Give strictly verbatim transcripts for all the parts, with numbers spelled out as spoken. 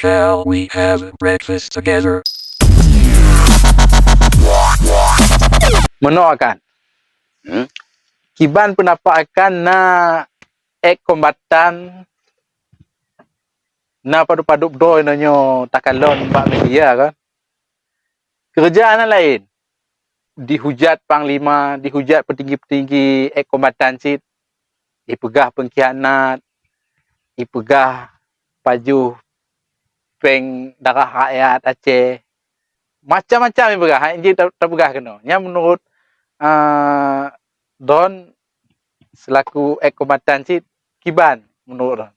Shall we have breakfast together? Meunoe Akan. Hmm? Kiban peundapat Akan na ek kombatan na padub-padub droe nyoe takalon bak media kan? Keureuja na laén. Dihujat panglima, dihujat peutinggi-peutinggi ek kombatan cit, ipeugah peungkhianat, ipeugah pajoh péng darah rakyat Aceh. Macam-macam ipeugah, hai jeuet ta-, tapeugah keunoe. Nyan meunurot, a, droen seulaku ek kombatan cit kiban meunurot droen?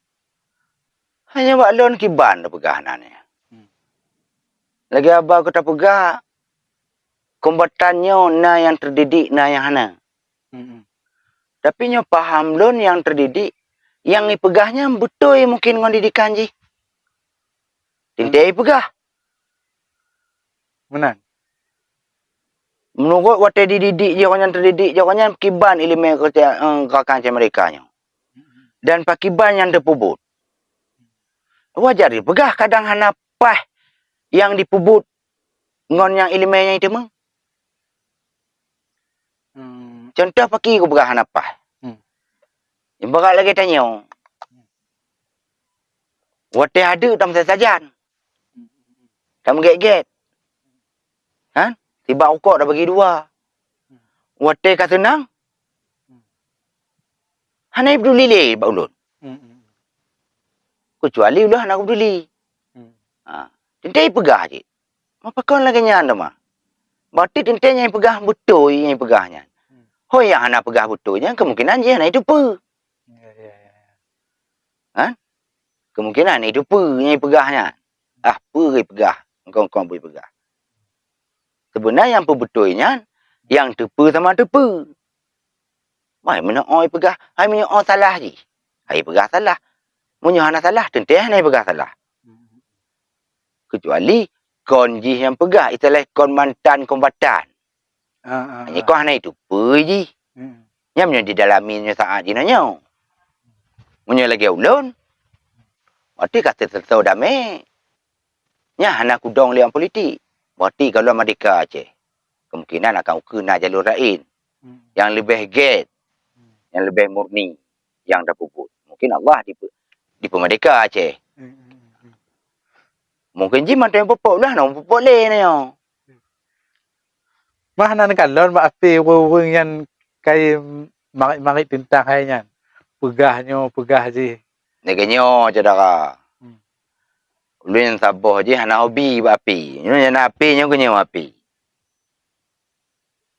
Hanya bak lôn kiban tapeugah na nyan. Hmm. Lagèe haba keu tapeugah, kombatan nyoe na nyang teudidik, na nyang hana. Hmm. Tapi nyoe paham lôn nyang teudidik, nyang ipeugah nyan beutôi mungken ngon didikan jih. Teuntèe ipeugah. Meunan. Meunurot watèe dididik jih awaknyan, teudidik jih awaknyan, kiban ileumèe keu, eh, gerakan Amerika nyoe. Dan pakiban nyang teupeubuet. Wajar jipeugah kadang hana paih nyang dipeubuet ngon nyang ileumèe nyang iteumeung. Hmm. Contoh paki kupeugah hana paih. Hmm. Ibarat lagèe tanyoe. Watèe adeuk tameusajan. Tameugèt-gèt. Kan? Sibak rukok tabagi dua. Watèe ka seunang, hana ipeduli lé bak ulôn. Hmm, hmm, hmm. Keucuali ulôn hana kupeduli. Hmm. Ha. Teuntèe ipeugah cit. Meupakon lagèe nyan teuma. Berarti teuntèe nyang ipeugah beutôi nyang ipeugah nyan. Hmm. Hôi nyang hana peugah beutôi nyan, kemungkinan jih hana iteupeue. Ya, ya, ya, ya. Kan? Kemungkinan iteupeue nyang ipeugah nyan. Ah, peue ipeugah? Engkong-engkong peue ipeugah? Seubeuna nyang peubeutôi nyan, nyang teupeue sama teupeue. Hai meunyoe ipeugah, hai meunyoe salah jih. Hai ipeugah salah. Meunyoe hana salah, teuntèe hana ipeugah salah. Keucuali kon jih nyang peugah, istilah kon mantan kombatan. Ah, ah, ah. Nyan kon hana iteupeue jih. Hmm. Nyan meunyoe didalami nyoe saát jinoe nyoe. Meunyoe lagèe ulôn, berarti ka teuseuleusoe damé. Nyan hana kudong lé politik. Berarti kalau meurdeka Aceh, kemungkinan akan ukeue na jalur laén. Hmm. Nyang leubeh gèt, hmm, nyang leubeh murni nyang tapeubuet. Mungkin Allah dipe-, dipeumeurdeka Aceh. Hmm, hmm, hmm, hmm. Mungkin jih mantong peupuléh, na peupuléh nyoe. Mah na neukalon bak api ureueng-ureueng nyan kai marit-marit teuntang hai nyan. Peugah nyoe, peugah jih. Lagèe nyoe, syedara. Hmm. Ulôn saboh jih hana hobi bak api. Nyoe nyang na api nyoe keunyoe api.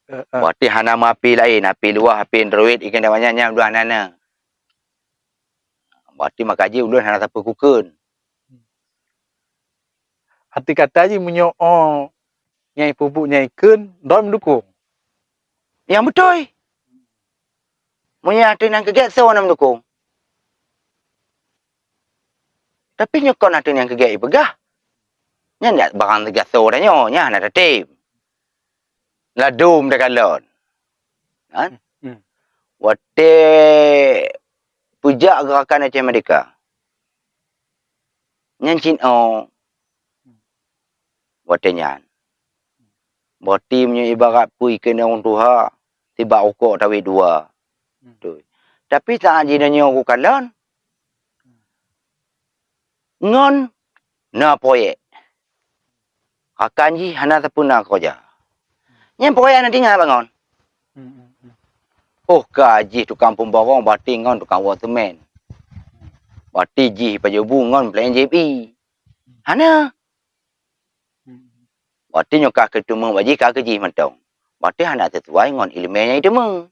Eh, eh. Berarti hana meu api laén, api luwah, api Android, ikan dawa nyan, nyan luwah nana. Berarti maka jih ulôn hana sapeue kukheun. Arti kata jih meunyoe, oh, nyang ipeubuet nyan ikheun, droe meudukung. Nyang beutôi. Meunyoe ateueh nyang keugèt, soe nyang meudukung? Tapi nyoe kon ateueh nyang keugèt ipeugah. Nyan jak barang teugasoe tanyoe, nyan hana tatem. Ladôm takalon. Kan? Hmm. Watèe peujak geurakan Aceh Merdeka. Nyan cit, oh, watèe nyan. Berarti meunyoe ibarat peue ikheun ureueng tuha, sibak rukok tawét dua. Hmm. Beutôi. Tapi saát jinoe nyoe kukalon, ngon na proyek. Rakan jih hana sapeue na keureuja. Nyan proyek hana tinggai bak ngon. Hmm, hmm, hmm. Oh, ka jih tukang pemborong, berarti ngon tukang woe semen. Berarti jih pajoh bu ngon peulan J P. Hana. Hmm. Berarti nyoe ka keu teumeuh bak jih, ka keu jih mantong. Berarti hana sesuai ngon ileumèe nyang iteumeuh.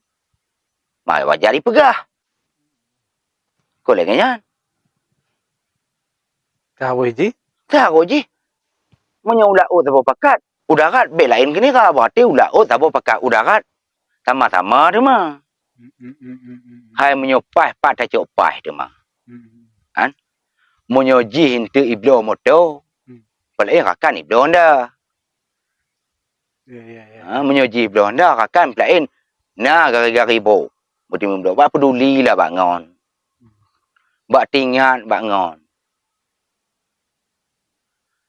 Maka wajar ipeugah. Kon lagèe nyan. Ka wéh jih? Ka wéh jih. Meunyoe u laôt saboh pakat, u darat bèk laén keuneuk, berarti u laôt saboh pakat, u darat sama-sama teuma. Hmm, hmm, hmm, hmm, hmm, hmm. Hai meunyoe paih, pat tacok paih teuma. Hmm, hmm. Kan? Meunyoe jih eunteuk ibloe moto, hmm, peureulèe rakan ibloe Honda. Ya, ya, ya. Ha, meunyoe jih ibloe Honda, rakan peureulèe na gari-gari brôk. Beutôi meubloe, bak peuduli lah bak ngon. Hmm. Bak teuingat bak ngon.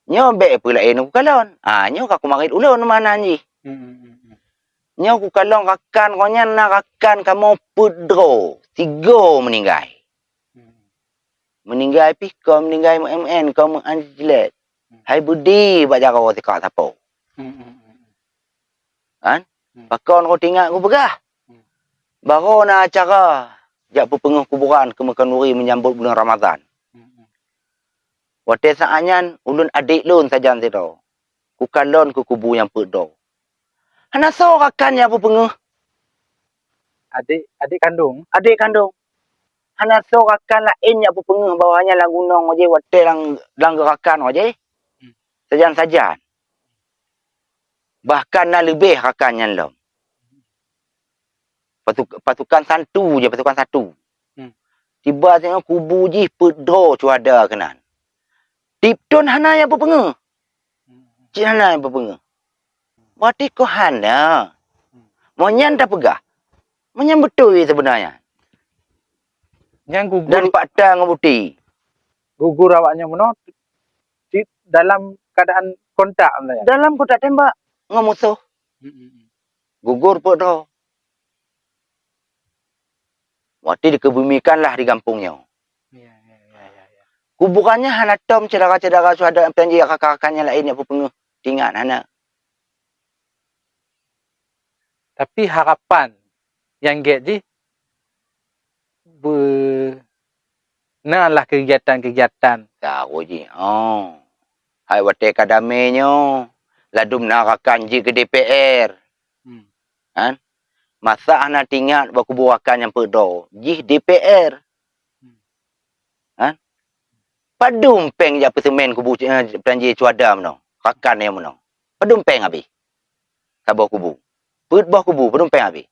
Nyoe bék peulaén kukalon. Ah, nyoe ka kumarit ulôn meunan jih. Hmm, hmm, hmm, hmm. Nyoe kukalon rakan gobnyan na rakan kamoe peuet droe, tiga meuninggai. Hmm. Meuninggai pih kon meuninggai meu'én-meu'én, kon meu'én jilet. Hmm. Hai beudé bak jaroe sikak sapo. Hmm, hmm, hmm, hmm. Kan? Hmm. Pakon ku teuingat kupeugah. Hmm. Baroe na acara jak peupeungeut kuburan keu meukanduri meunyambot buleuen Ramadhan. Hmm, hmm. Watée saát nyan ulôn adék lôn sajan sidroe. Kukalon keu kubu nyang peuet droe. Hana soe rakan nyang peupeungeut. Adék, adék kandong? Adék kandong. Hana soe rakan laén nyang peupeungeut bahwa nyan lam gunong jih watée lam, lam geurakan jih. Hmm. Sajan-sajan. Bahkan na leubeh rakan nyan lom. Pasu-, pasukan santu je, pasukan satu. Hmm. Tiba tengok kubu jih peuet droe syuhada keunan. Tiep thon hana nyang peupeungeut. Hmm. Cit hana nyang peupeungeut. Watée keu hana. Hmm. Meunyan tapeugah. Meunyan beutôi seubeunanya. Nyang gugur. Dan fakta ngon bukti. Gugur awak nyan meunoe cit dalam keadaan kontak sebenarnya. Dalam kontak tembak ngon musoh. Hmm, hmm, hmm. Gugur peuet droe. Watée dikeubumikanlah di gampông nyoe. Ya, ya, ya, ya, ya. Kuburannya hana tom syedara-syedara syuhada nyang peujanji rakan-rakan nyang laén nyang peupeungeut teuingat hana. Tapi harapan nyang gét jih beu-, na lah keugiatan-keugiatan. Tahu jih, oh. Hai watée ka damé nyoe, ladum na rakan jih keu D P R. Hmm. Kan? Masa hana teuingat bak kubu rakan nyang peuet droe, jih D P R. Hmm. Kan? Padum péng jak peuseumén kubu, eh, peujanji syuhada meunoe, rakan nyang meunoe. Padum péng habéh. Saboh kubu. Peuet boh kubu, padum péng habéh.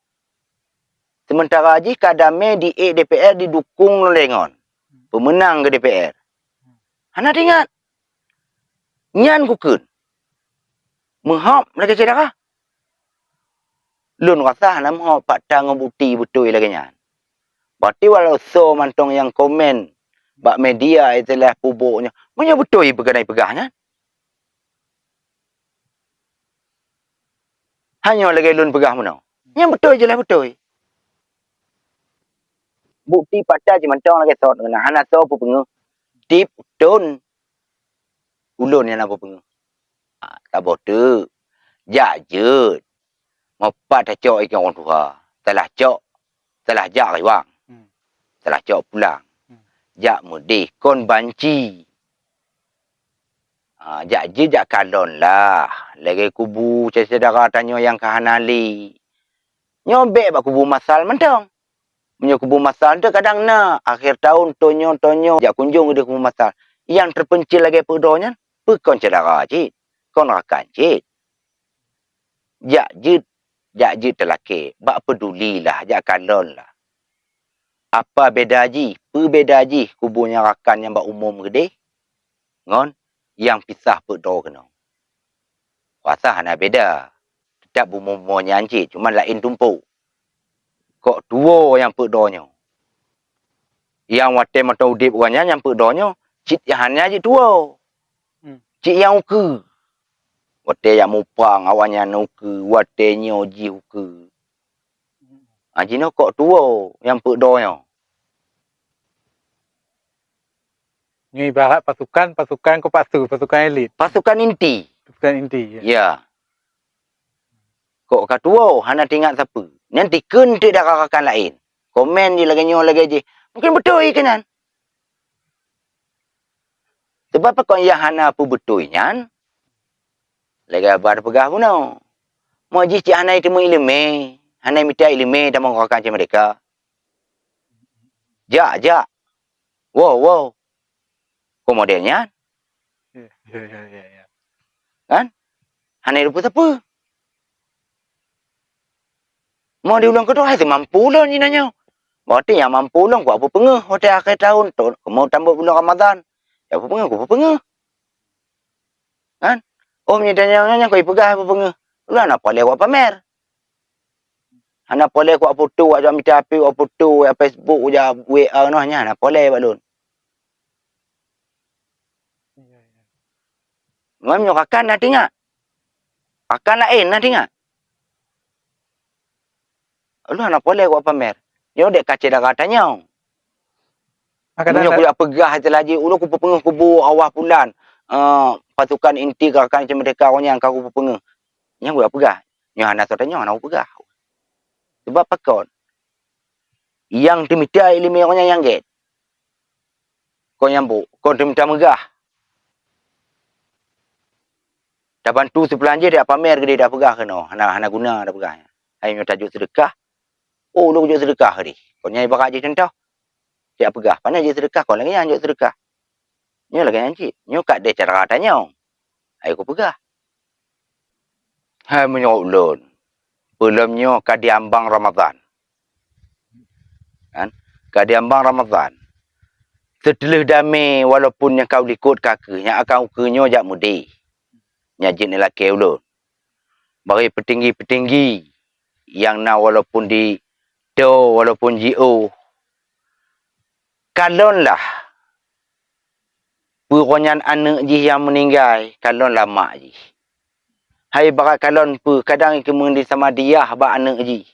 Sementara jih ka damé di-ék D P R didukong lé ngon peumeunang keu D P R. Hana teuingat. Nyan kukheun. Meuhab lagée syedara. Lôn rasa hana meuhab fakta ngon bukti beutôi lagée nyan. Berarti walau soe mantong nyang komen bak media istilah pubok nyoe, meunyoe beutôi peugah-peugah nyan. Hanyoe lagée lôn peugah meunoe. Nyang beutôi jeulaih beutôi. Bukti fakta jimantong lagée sot ngon hana soe peupeungeut. Tiep thon ulôn nyang na peupeungeut. Ha, saboh teuk. Jak jeuet. Meupat tacok ikeu ureuëng tuha. Salah cok, salah jak riwang. Hmm. Salah cok pulang. Hmm. Jak meudeh kon banci. Ha, jak jeuet jak kalon lah. Lagée kubu syedara tanyoe nyang ka hana lé. Nyoe bék bak kubu masal mantong. Meunyoe kubu masal teuh kadang na, akhé tahun, tanyoe-tanyoe jak kunjong di kubu masal. Nyang teupeuncil lagée peuet droe nyan, peue kon syedara cit, kon rakan cit. Jak jeuet, jak jeuet talakée, bak peuduli lah, jak kalon lah. Apa beda jih, peue beda jih kubu nyang rakan nyang bak umum keudeh ngon nyang pisah peuet droe keunoe? Rasa hana beda. Teutap bumoe-bumoe nyan cit, cuman laén tumpok. Kok tuwoe nyang peuet droe nyoe. Nyang watée mantong udeb awaknyan nyang peuet droe nyoe, cit nyang hana jituwoe. Hmm. Cit nyang ukeue. Watée jak muprang awaknyan ukeue, watée nyoe jih ukeue. Ha, jinoe kok tuwoe nyang peuet droe nyoe. Nyoe ibarat pasukan, pasukan kok pasu, pasukan elit. Pasukan inti. Pasukan inti, ya. Ya. Kok ka tuwoe hana teuingat sapeue. Nyan dikheun teuk dara rakan laén. Komen jih lagée nyoe lagée jih. Mungken beutôi keunan. Sebab pakon nyang hana peubeutôi nyan, lagée haba teupeugah bunoe. Meu jih cit hana jiteumeu iéleumé, hana mita iéleumé tamong rakan cit meurdeka. Jak, jak. Woe, woe. Kon model nyan. Ya, ya, ya, ya, ya. Kan? Hana jiteupeue sapeue. Meu di ulôn keudroe hai seumampu lôn jinoe nyoe. Berarti nyang mampu lôn kuat peupeungeuh watée akhé tahun, kamoe tambot buleuen Ramadhan. Nyang peupeungeuh kupeupeungeuh. Kan? Oh, meunyoe tanyoe nyan nyang keu jipeugah peupeungeuh. Ulôn hana peureulée kuat pamer. Hana peureulée kuat foto, wak jak mita api, wak foto, wak Facebook, wak jak W A noh nyan hana peureulée bak lôn. Ya, ya. Ngon nyoe rakan na teuingat. Rakan laén na teuingat. Ulôn hana peureulée kujak pamer. Nyoe dek kacé dara tanyoe. Meunyoe kujak peugah istilah jih, ulôn kupeupeungeuh kubu awah pulan, eh, pasukan inti gerakan Aceh Merdeka awak nyan ka kupeupeungeuh. Nyan kujak peugah. Nyoe hana soe tanyoe hana kupeugah. Sabab pakon? Nyang teumita iéleumé awak nyan nyang gét. Kon nyang bôk, kon teumita meugah. Tabantu sipulan jih, tapamer keudeh, tapeugah keunoe, hana, hana guna tapeugah nyan. Hai nyoe tajok seudeukah, oh, ulôn kujok seudeukah keudeh. Kon nyan ibarat jih contoh. Tapeugah, pane jih seudeukah, kon lagée nyan jok seudeukah. Nyoe lagée nyan cit, nyoe ka deh cara tanyoe. Hai kupeugah. Hai meunyoe ulôn, peulom nyoe ka diambang Ramadhan. Kan? Ka diambang Ramadhan. Seuteuleuh damé walaupun nyang ka u likot ka keuh, nyang akan ukeue nyoe jak meudeh. Nyan jeuet neulakée ulôn. Bari peutinggi-peutinggi nyang na walaupun di toe, walaupun jiôh. Kalon lah. Peue nyan aneuëk jih nyang meuninggai, kalon lah mak jih. Hai barat kalon peue, kadang ikeumeung di samadiyah bak aneuëk jih.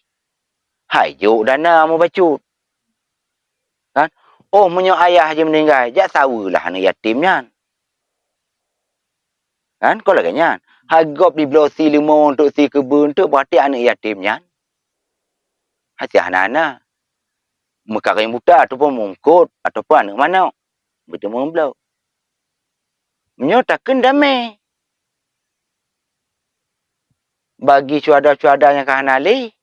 Hai jok dana mubacut. Kan? Oh, meunyoe ayah jih meuninggai, jak saweue lah aneuëk yatim nyan. Kan? Kon lagée nyan. Hai gob dibloe si leumo untuk si keubeue untuk, berarti aneuëk yatim nyan hase hana-hana. Meukaréng buta ataupun meungkot ataupun aneuëk manok. Beuteumeung bloe. Meunyoe takheun damé. Bagi syuhada-syuhada nyang ka hana lé,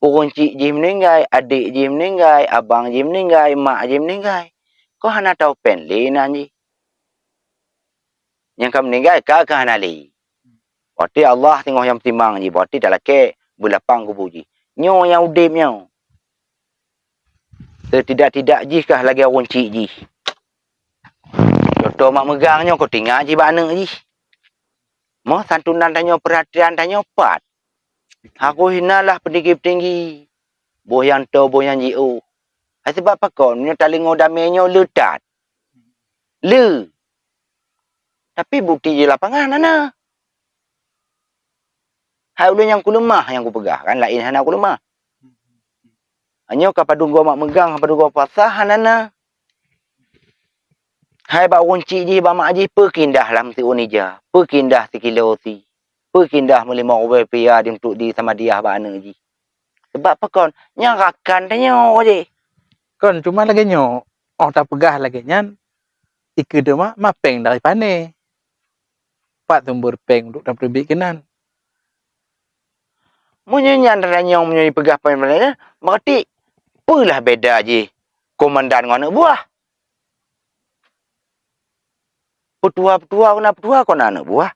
ureuëng chik jih meuninggai, adék jih meuninggai, abang jih meuninggai, mak jih meuninggai. Kon hana tau péng lé nan jih. Nyang ka meuninggai ka, ka hana lé. Watée Allah singoh nyang meutimang jih, watée talakée beulapang kubu jih. Nyoe nyang udeb nyoe. Setidak-tidak jih kah lagée ureuëng chik jih. Contoh mak meugang nyoe, kau teuingat jih bak aneuëk jih. Moh santunan tanyoe, peurhatian tanyoe pat. Harôh hina lah peutinggi-peutinggi. Boh nyang toe, boh nyang jiôh. Hai sabab pakon, meunyoe talingoe damé nyoe le that. Le. Tapi bukti di lapangan hana. Hai ulôn nyang kuleumah nyang kupeugah kan, laén hana kuleumah. Nyoe ka padub goe mak meugang, ka padub goe puasa hana na. Hai bak ureuëng chik jih, bak mak jih, peu keuindah lam siôn ija, peu keuindah sikilo si, peu keuindah meulimong ribée rupiah di untuk di samadiyah bak aneuëk jih. Sabab pakon? Nyang rakan tanyoe jih. Kon cuma lagée nyoe, óh tapeugah lagée nyan, ikeue teuma ma péng dari pané. Pat sumber péng untuk tapeuteubiet keunan? Meunyoe nyan tanyong, meunyoe jipeugah péng dari pané, berarti peue lah beda jih komandan ngon aneuëk buah? Peutuha-peutuha, kon na peutuha, kon na aneuëk buah.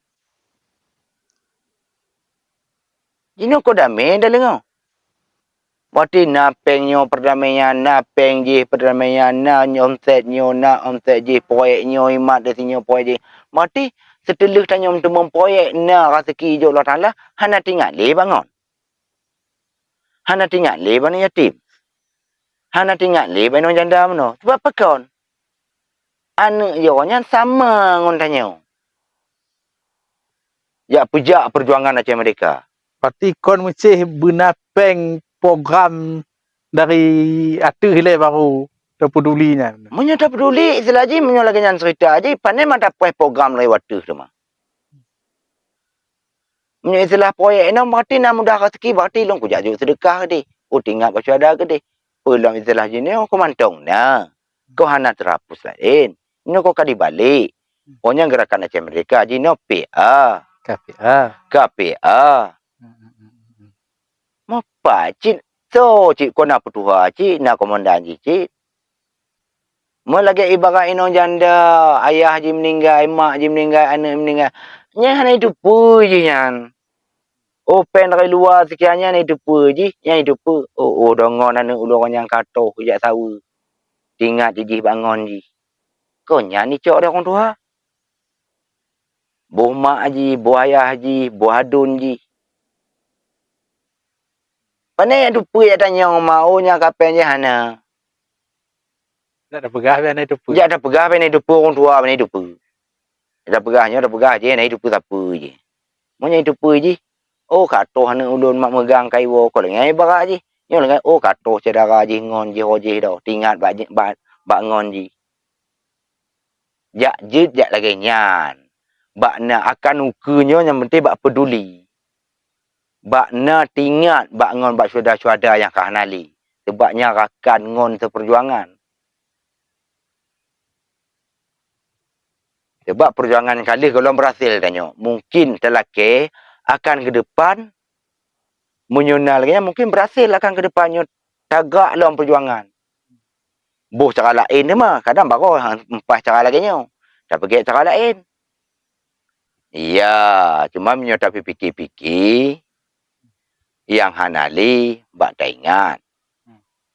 Jinoe kon damé dalengoe. Berarti na péng nyoe perdamaian, na péng jih perdamaian, na omset nyoe, na omset jih, proyek nyoe imat di sinyoe proyek jih. Berarti seuteuleuh tanyoe meuteumé proyek na raseuki jok Allah Taala, hana teuingat lé bangon. Hana teuingat lé bak aneuëk yatim. Hana teuingat lé bak inong janda meunoe. Sabab pakon? Aneuëk jih awaknyan sama ngon tanyoe. Jak peujak peujuangan Aceh Merdeka. Berarti kon meucéh beuna péng program dari ateueh ilée baru tapeuduli nyan. Meunyoe tapeuduli, istilah jih, meunyoe lagée nyan cerita jih, pane mata preh program lewat ateueh teuma. Meunyoe istilah proyek inong, berarti na mudah raseuki, berarti lôn kujak jok seudeukah keudeh. Oh, teuingat bak syuhada keudeh. Peue lom istilah jih nyoe, keu mantong na. Keu hana teurapus laén. Nyoe keu ka dibalek. Oh, nyang Gerakan Aceh Merdeka jinoe P A. Ka P A. Ka P A. Hmm, hmm, hmm, hmm. Mopat cit, so cit kon na peutuha cit, na komandan jih cit. Meulagée ibarat inong janda, ayah jih meuninggai, mak jih meuninggai, aneuëk meuninggai. Nyan hana jiteupeue jih nyan. Oh, péng dari luwa sekian nyan jiteupeue jih, nyan jiteupeue. Oh, oh, deungon aneuëk ulôn nyang ka toh jak saweue. Teuingat jih bangon jih. Kon nyan jicok lé ureuëng tuha. Boh mak jih, boh ayah jih, boh aduen jih. Pane nyang teupeue jak tanyong ma, oh, nyang ka péng jih hana. Jak tapeugah bak na teupeue. Jak tapeugah bak na teupeue, ureuëng tuha bak na teupeue. Tapeugah nyoe, tapeugah jih, na itu peue sapeue jih. Meunyoe itu peue jih, oh, ka troh aneuk ulôn mak meugang kaiwoe, kon lagèe ibarat jih. Nyoe lagèe, oh, ka troh syedara jih ngon jih, oh, jih doh, teuingat bak, bak, bak ngon jih. Jak jeuet jak lagèe nyan. Bak na akan ukeue nyoe nyang penting bak peuduli. Bak na teuingat bak ngon bak syuhada-syuhada nyang ka hana lé. Sabab nyan rakan ngon seupeujuangan. Sabab peujuangan nyang ka lheueh gohlom beurhasil tanyoe. Mungken talakèe akan keu depan, meunyoe na lagèe nyan mungken beurhasil akan keu depan nyoe tagak lom peujuangan. Boh cara laén teuma, kadang baroe han meupaih cara lagèe nyoe. Tapeugèt cara laén. Ya, cuma meunyoe tapike-pike, nyang hana lé bak taingat.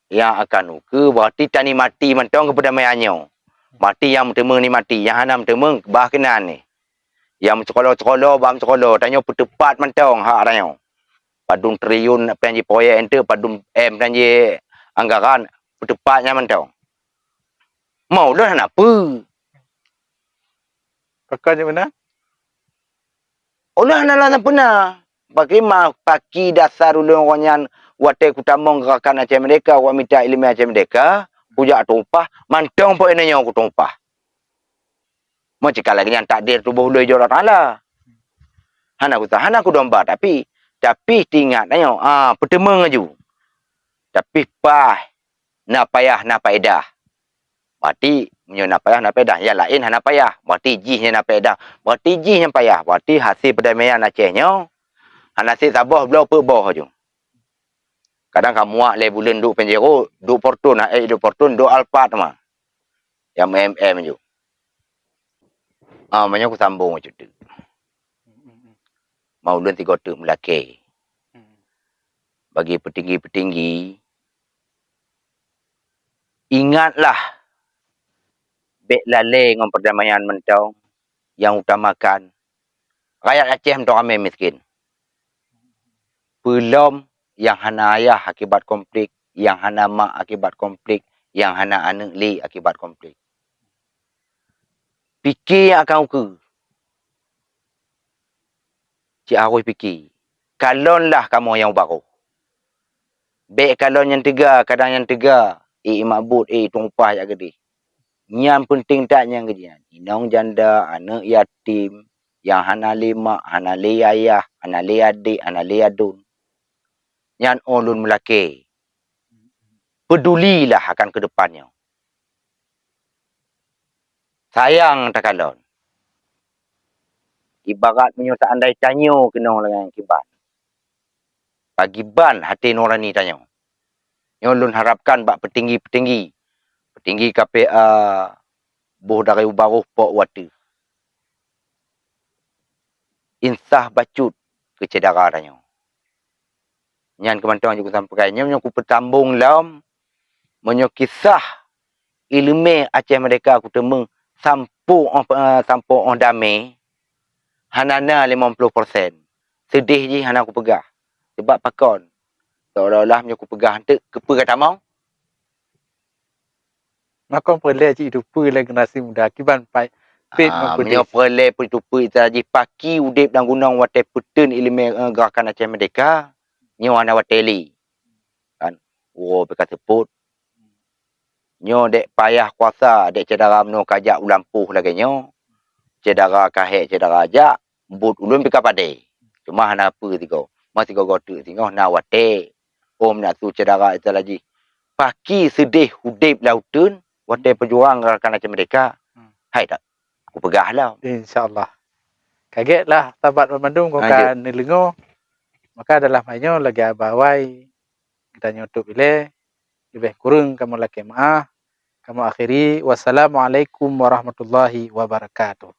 Nyang akan ukeue, berarti tanikmati mantong keupeudamaian nyoe. Berarti nyang meuteumeung nikmati, nyang hana meuteumeung bah keunan nyoe. Nyang meusikolo-sikolo, bah meusikolo, tanyoe peuteupat mantong hak tanyoe. Padum triliun peunan jih proyek enteuk, padum M peunan jih anggaran, peuteupat nyan mantong. Meu ulôn hana peue. Pakon nyang meunan? Ulôn hana lôn sampoereuna. Bagaimana paki dasar ulôn awak nyan watèe kutamong gerakan Aceh Merdeka, awak mita ileumèe Aceh Merdeka, kujak tumpah, mantong po inong nyoe kutumpah. Meu cit ka lagèe nyan takdir tuboh ulôn jih Allah Taala. Hana kuta, hana kudomba, tapi, tapi teuingat tanyoe, ah, peuteumeung laju. Tapi paih, na payah, na paedah. Berarti, meunyoe na payah, na paedah. Nyang laén hana payah. Berarti jih nyang na paedah. Berarti jih nyang payah. Berarti hasé peudamaian Aceh nyoe, hana sép saboh bloe peuet boh laju. Kadang ka muak lé buleuen duek Pajero, duek Fortuner, eh, duek Fortuner, duek Alphard teuma. Nyang M M laju. Ah, meunyoe kusambong bacut teuk. Ma ulôn sigoe teuk meulakèe. Bagi peutinggi-peutinggi, ingatlah, bèk lalè ngon peurdamaian mantong, nyang utamakan rakyat Aceh mantong ramè miskin. Peulom nyang hana ayah akibat konflik, nyang hana mak akibat konflik, nyang hana aneuk lé akibat konflik. Pike nyang akan ukeue. Cit harôh pike. Kalonlah kamoe nyang barôh. Bèk kalon nyang teuga, kadang nyang teuga, eh, mabot, eh, tumpah jak keudeh. Nyan peunteng that nyang keu jihnyan. Inong janda, aneuk yatim, nyang hana lé mak, hana lé ayah, hana lé adék, hana lé aduen. Nyan ulôn meulakèe. Peudulilah akan keudepan nyoe. Sayang takalon. Ibarat meunyoe seandai tanyoe keunong lagèe nyan kiban. Pagiban até nurani tanyoe. Nyoe lôn harapkan bak peutinggi-peutinggi, peutinggi K P A, boh dari u barôh pok u ateueh. Insah bacut keu syedara tanyoe. Nyan keuh mantong jeuet kusampaikan. Nyoe meunyoe kupeutambong lom, meunyoe kisah ileumèe Aceh Merdeka kuteumeung sampoe 'oh, eh, sampoe 'oh damé, hana na limong ploh persen. Seudeh jih hana kupeugah. Sabab pakon? Seolah-olah meunyoe kupeugah eunteuk, keupeue ka tamong? Makon peureulèe jiteupeue lé generasi muda kiban pai pet Ah, meunyoe peureulèe peuteupeue itra jih paki udép lam gunong watèe peuteun ileumèe, eh, gerakan Aceh Merdeka, nyoe hana watèe lé. Kan? Uroe pih ka seupôt. Nyoe dek payah kuasa, dek syedara meunoe ka jak u lampôh lagèe nyoe. Syedara ka hék, syedara jak, buet ulôn pih ka padé. Cuma hana peue sigoe. Ma sigoe-goe teuk singoh na watèe. Ôm na su syedara itra jih. Paki seudeh udép lam uteuen, watèe peujuang gerakan Aceh Merdeka. Hmm. Hai tak? Kupeugah lom. Insya Allah. Ka gèt lah sahabat banmandum, kong ka neudeungoe. Maka dalam hai nyoe lagèe haba awai geutanyoe tôp ilèe, leubeh kureueng kamoe lakèe meu'ah. Kamoe akhiri. Wassalamualaikum warahmatullahi wabarakatuh.